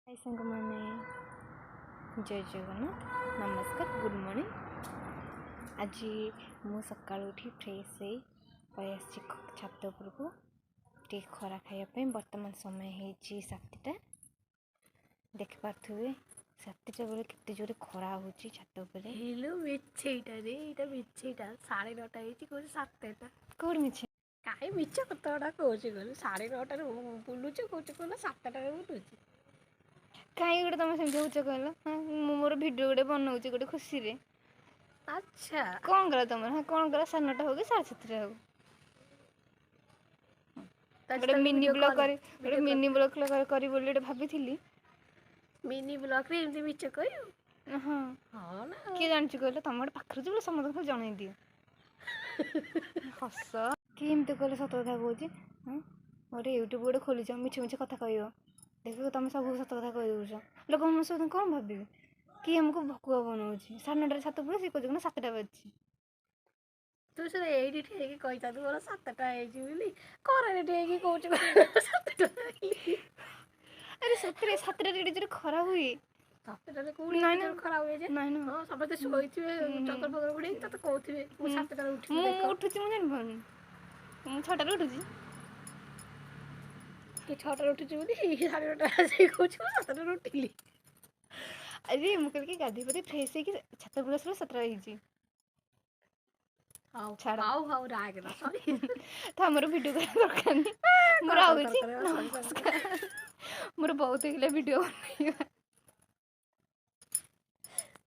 High ସାଙ୍ଗମାନେ, ଜୟ ଜଗନ୍ନାଥ, ନମସ୍କାର, good morning. ଆଜି ମୁଁ ସକାଳୁ ଉଠି ଫ୍ରେଶ୍ ହେଇ ପଳେଇ ଆସିଛି ଛାତ ଉପରକୁ ଟିକେ ଖରା ଖାଇବା ପାଇଁ। ବର୍ତ୍ତମାନ ସମୟ ହେଇଛି 7ଟା। ଦେଖିପାରୁଥିବେ 7ଟା ବେଳେ କେତେ ଜୋରେ ଖରା ହେଉଛି ଛାତ ଉପରେ। ହେଇଲୋ, ମିଛେଇଟା ରେ, ଏଇଟା ମିଛେଇଟା। 9:30 ହେଇଛି, କହୁଛି 7ଟା। କେଉଁଠି ମିଛ? କାହିଁ ମିଛ କଥା ଗୁଡ଼ା କହୁଛି କହିଲୁ? 9:30ରେ ବୁଲୁଛୁ, କହୁଛୁ କହିଲ 7ଟାରେ ବୁଲୁଛି। କାହିଁକି ଗୋଟେ ତମେ ସେମିତି ହେଉଛ କହିଲ? ହଁ, ମୁଁ ମୋର ଭିଡ଼ିଓ ଗୋଟେ ବନଉଛି ଗୋଟେ ଖୁସିରେ। ଆଚ୍ଛା। କ'ଣ କଲା ତମର? ହଁ, କ'ଣ କଲା? 9:30 ହଉ କି 7:30 ହଉ, ଗୋଟେ ମିନି ବ୍ଲଗ୍ କରି, ଗୋଟେ ମିନି ବ୍ଲଗ୍ କରି ବୋଲି ଗୋଟେ ଭାବିଥିଲି। ମିନି ବ୍ଲଗ୍ରେ ଏମିତି ମିଛ କହିବୁ? ହଁ। ହଁ ନା? କିଏ ଜାଣିଛି କହିଲ? ତମ ଗୋଟେ ପାଖରେ ଯିବ, ସମସ୍ତଙ୍କୁ ଜଣେଇ ଦିଅ। ହସ କିଏ ଏମିତି କହିଲେ? ସତ କଥା କହୁଛି। ହଁ, ଗୋଟେ ୟୁଟ୍ୟୁବ୍ ଗୋଟେ ଖୋଲିଛ, ମିଛ ମିଛ କଥା କହିବ। ଦେଖିବ, ତମେ ସବୁ ସତ କଥା କହିଦେଉଛ। ଲୋକମାନେ ସବୁ କ'ଣ ଭାବିବେ? କିଏ ଆମକୁ ଭକୁଆ ବନଉଛି? 9:30ରେ ଛାତ ଉପରେ, ସେ କହୁଛି ନା 7ଟା ବାଜିଛି। ତୁ ସେ ଏଇଠି ଠିଆ ହେଇକି କହିଥାନ୍ତୁ ମୋର 7ଟା ହେଇଛି ବୋଲି। ଖରାରେ ଠିଆ ହେଇକି କହୁଛୁ 7ଟା। ଆରେ ସତରେ, 7ଟାରେ ଏଠି ଜୋରେ ଖରା ହୁଏ। 7ଟାରେ କୋଉଠି ନାଇଁ ନା। ଖରା ହୁଏ ଯେ? ନାଇଁ ନା। ହଁ, ସମସ୍ତେ ଶୋଇଥିବେ ଚଦର ଫଦର ଘୋଡେଇକି, ତତେ କହୁଥିବେ ମୁଁ 7ଟାରେ ଉଠିଲି। ମୁଁ ଦେଖ। ଉଠୁଛି, ମୁଁ ଜାଣିପାରୁନି। ମୁଁ 6ଟାରେ ଉଠୁଛି। ତୁ 6ଟାରେ ଉଠୁଛୁ ବୋଲି 9:30 ଆସିକି କହୁଛୁ ମୁଁ 7ଟାରେ ଉଠିଲି। ଆରେ ମୁଁ କହିଲି କି ଗାଧେଇ ପାଧେଇ ଫ୍ରେଶ୍ ହେଇକି ଛାତ ଉପରେ ଆସିଲା, 7ଟା ହେଇଛି। ହଉ। ଛାଡ଼। ହଉ ହଉ, ରାଗନା, ସରି। ତ ଆମର ଭିଡ଼ିଓ କରିବା ଦରକାର ନାହିଁ, ମୁଁ ରହୁଛି, ନମସ୍କାର। ମୋର ବହୁତ ହେଇଗଲା ଭିଡ଼ିଓ ବନେଇବା।